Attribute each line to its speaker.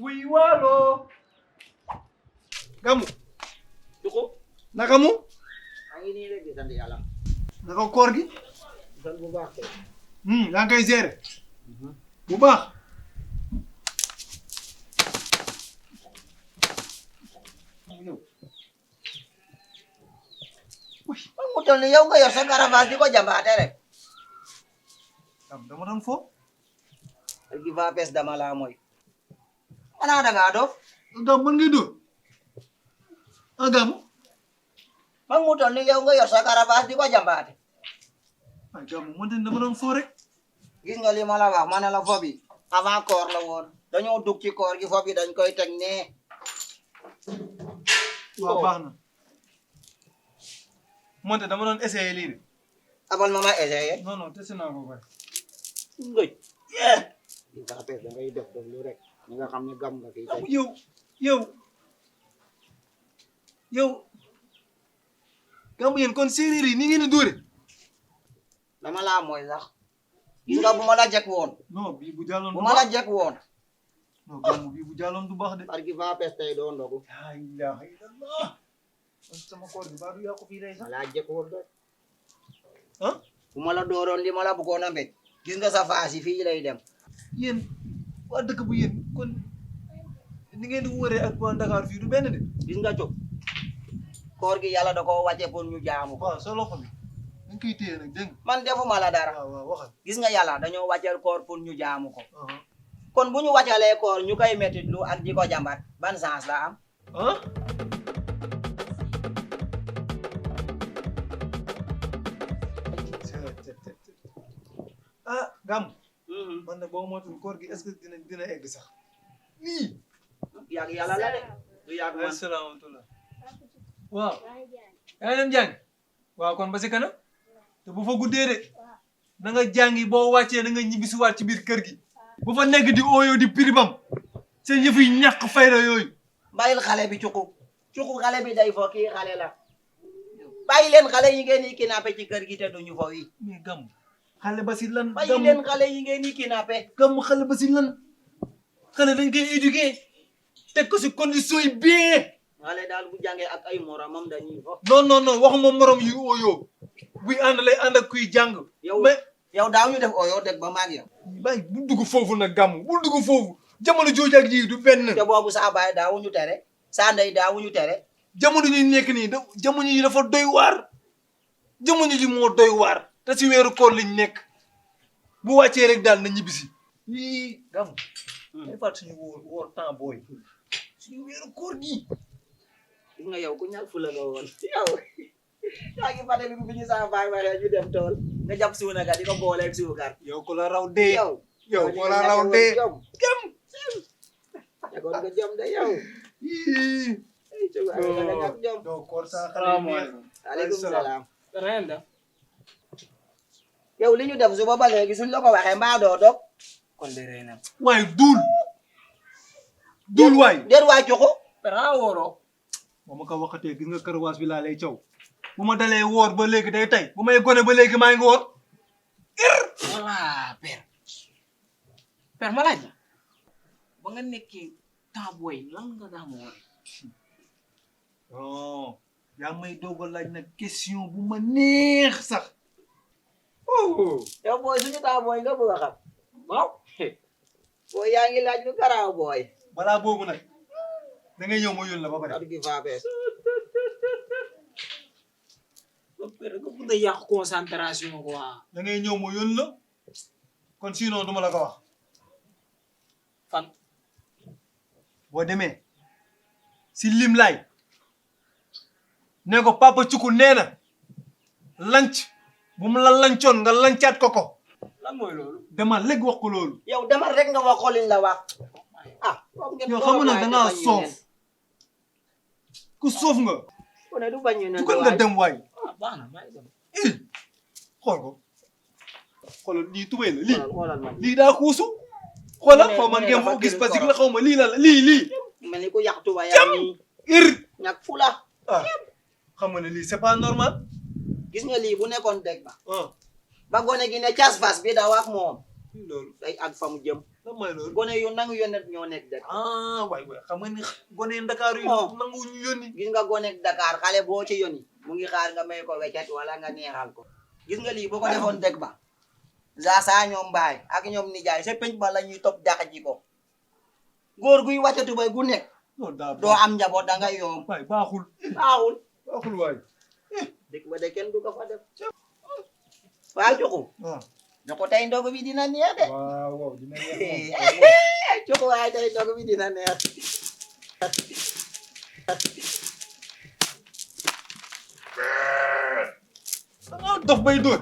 Speaker 1: Oui, walo. Gamu.
Speaker 2: Cukup.
Speaker 1: Naka mu?
Speaker 2: Ang inilig di sandi alam.
Speaker 1: Naka koor gi?
Speaker 2: Saan mo ba?
Speaker 1: Yaa ngi koy gérer. Bu baax.
Speaker 2: Ang motor ni yow nga yor sa garabas di ko jambaate rek.
Speaker 1: Dama doon fo.
Speaker 2: Ay givapes dama la moy. Ana da nga dof.
Speaker 1: Gam man ngay dóor. Gamu.
Speaker 2: Mang motor ni yow nga yor sa garabas di ko jambaate.
Speaker 1: Ay gamu man dama doon fo rek.
Speaker 2: Gis nga li ma la wax ma ne la fo bi avant koor la woon dañoo dugg ci koor gi fo bi dañ koy teg ne.
Speaker 1: Waaw baax na. Monte dama doon essayer lii de.
Speaker 2: Abal ma ma essayé.
Speaker 1: Non non testé naa ko ba.
Speaker 2: Ngëj. Givapes da ngay def lu rek. Ñi nga xam ne gam nga kii tey.
Speaker 1: yow gamu yéen kon séeréer yi ni ngeen di dóore.
Speaker 2: Dama laa mooy sax. Gis nga bu ma la jekk woon.
Speaker 1: Non bii bu jàlloon
Speaker 2: Bu ma la jekk woon.
Speaker 1: non gamu bii bu jàlloon du baax de.
Speaker 2: Par givapes tey doo ndogu.
Speaker 1: La ilaha illallah. Sama koor bi baa du yàqu fii day sax.
Speaker 2: Ma laa jekk woon de.
Speaker 1: ah
Speaker 2: Bu ma la dooroon li ma la bëggoon a mbéj. Gis nga sa faas yi fii lay dem.
Speaker 1: yéen waa dëkk bu yéen kon ni ngeen di wëree ak waa Dakar fii du benn de.
Speaker 2: Gis nga cog. Koor gi yàlla da koo wàcce pour ñu jaamu ko.
Speaker 1: waaw sa loxo bi da nga koy téye nag dégg nga.
Speaker 2: Man defuma la dara.
Speaker 1: waaw waxal.
Speaker 2: Gis nga yàlla dañoo wàcceel koor pour ñu jaamu ko. Kon bu ñu wàccalee koor ñu koy mettitlu ak di ko jàmbat ban sens la am.
Speaker 1: Gam. man nag boo moytuwul koor gi est-ce que dina egg sax. lii.
Speaker 2: Yàgg yàlla la de. Du yàgg man.
Speaker 1: asalaamaaleykum. waaw. yaa ngi dem jàng. waaw kon ba si kanam. te bu fa guddee de. na nga jàngi boo wàccee na nga ñibbisiwaat ci biir kër gi. bu fa nekk di ooyoo di piribam. seen yëf yi ñàkk fayda yooyu.
Speaker 2: Bàyyil xale bi cuku. Cuku xale bi day fo kii xale la. Bàyyi leen xale yi ngeen di kidnappé ci kër gi te duñu fo yi.
Speaker 1: mais gam xale ba si lan.
Speaker 2: Bàyyi leen xale yi ngeen di kidnappé.
Speaker 1: gam xale ba si lan. xale dañ koy éduquer. teg ko si condition yi bien.
Speaker 2: Xale daal bu jàngee ak ay moromam dañuy fo.
Speaker 1: non waxuma morom yu ooyoo. buy ànd lay ànd ak kuy jàng.
Speaker 2: yow daaw ñu def ooyoo deg ba maag yow.
Speaker 1: bàyyi bu dugg foofu nag gàmm bu dugg foofu jamono jooju ak ji du benn.
Speaker 2: te boobu saa baay daawuñu tere saa ndey daawuñu tere.
Speaker 1: jamono ñuy nekk nii jamono yi dafa doy waar. jamono ji moo doy waar. te si weeru koor liñ nekk. bu wàccee rek daal na ñibbisi. yii gàmm. day fàtt suñu woor temps booy. suñu weeru koor gi.
Speaker 2: gis nga yow ku ñàkk fula nga woon yow. yaa ngi fàttali bi ñu saa baay waxee ñu dem tool. nga jàpp suuna ga di ko booleeg suukar.
Speaker 1: yow ko la raw dee.
Speaker 2: yow
Speaker 1: ko la raw dee.
Speaker 2: jom. yagoon nga jom de yow. jom.
Speaker 1: doo koor saa xale.
Speaker 3: salaamaaleykum.
Speaker 2: Aleykum salaam.
Speaker 3: ren da.
Speaker 2: yow li ñu def suba ba léegi suñ la ko waxee mbaa doo dog.
Speaker 3: kon de ren am.
Speaker 1: waaye duul waay.
Speaker 2: déet waay cuxu.
Speaker 3: Pera woro.
Speaker 1: ba ma ko waxatee gis nga kërwaas bi laa lay caw. bu ma dalee woor ba léegi day tey bu may gone ba léegi maa ngi woor.
Speaker 3: voilà père. père ma laaj la. ba nga nekkee temps booy lan nga daan woor.
Speaker 1: non yaa may doog a laaj nag question bu ma neex sax.
Speaker 2: yow booy suñu taa booy nga bëgg a xam.
Speaker 3: waaw.
Speaker 2: booy yaa ngi laaj lu garaaw booy.
Speaker 1: balaa boobu nag da ngay ñëw ma yónni la ba pare.
Speaker 2: ak givapes.
Speaker 3: père nga bëgg a yàq concentration quoi.
Speaker 1: da ngay ñëw ma yónni la kon sinon duma la ko wax.
Speaker 3: fan.
Speaker 1: boo demee si lim laay ne ko papa Cuku nee na lanc bu mu la lancoon nga lancaat ko.
Speaker 3: lan mooy loolu.
Speaker 1: dama léegi wax ko loolu.
Speaker 2: yow demal rek nga wax ko liñ la wax.
Speaker 1: yow xam nga da ngaa soof ku soof nga.
Speaker 2: ku ne du bañ ñu ne
Speaker 1: dugal nga dem waay.
Speaker 3: baax na maa ngi dem.
Speaker 1: xool ko xoolal lii tubay la lii.
Speaker 2: xoolal ma
Speaker 1: lii daa kuusu. xoolal xaw ma ngeen foo gis parce que la xaw ma lii la lii.
Speaker 2: mel ni ku yàq tuba yaa nii. fula.
Speaker 1: ah xam nga ne lii c'est pas normal.
Speaker 2: Gis nga lii bu nekkoon dëgg ba.
Speaker 1: ah
Speaker 2: Ba gone gi ne cas fas bi daw ak moom.
Speaker 1: lii loolu
Speaker 2: Day àgg fa mu jëm.
Speaker 1: lan mooy loolu.
Speaker 2: Gone yu nangu yónnet ñoo nekk dëgg.
Speaker 1: ah waay xam nga ni gone Ndakaaru yi
Speaker 2: Oh.
Speaker 1: nangu ñu yónni.
Speaker 2: Gis nga gone Dakar xale boo ci yónni mu ngi xaar nga may ko weccet wala nga neexal ko. Gis nga lii boo ko defoon dëgg ba. Zaasa ñoom baay ak ñoom nijaay sa penc ba la ñuy topp dàq ji ko. Góor guy wàcce tubay gu nekk
Speaker 1: non daa
Speaker 2: doo am njaboot da ngay yoom.
Speaker 1: waay baaxul.
Speaker 2: Baaxul.
Speaker 1: baaxul waay.
Speaker 2: Dëkk ba de kenn du ko fa def. Waaw Cuku.
Speaker 1: ah
Speaker 2: Cuku tey ndogu bi dina neex de.
Speaker 1: waaw waaw dina neex
Speaker 2: Cuku waaye tey ndogu bi dina neex.
Speaker 1: moom. dof bay dóor.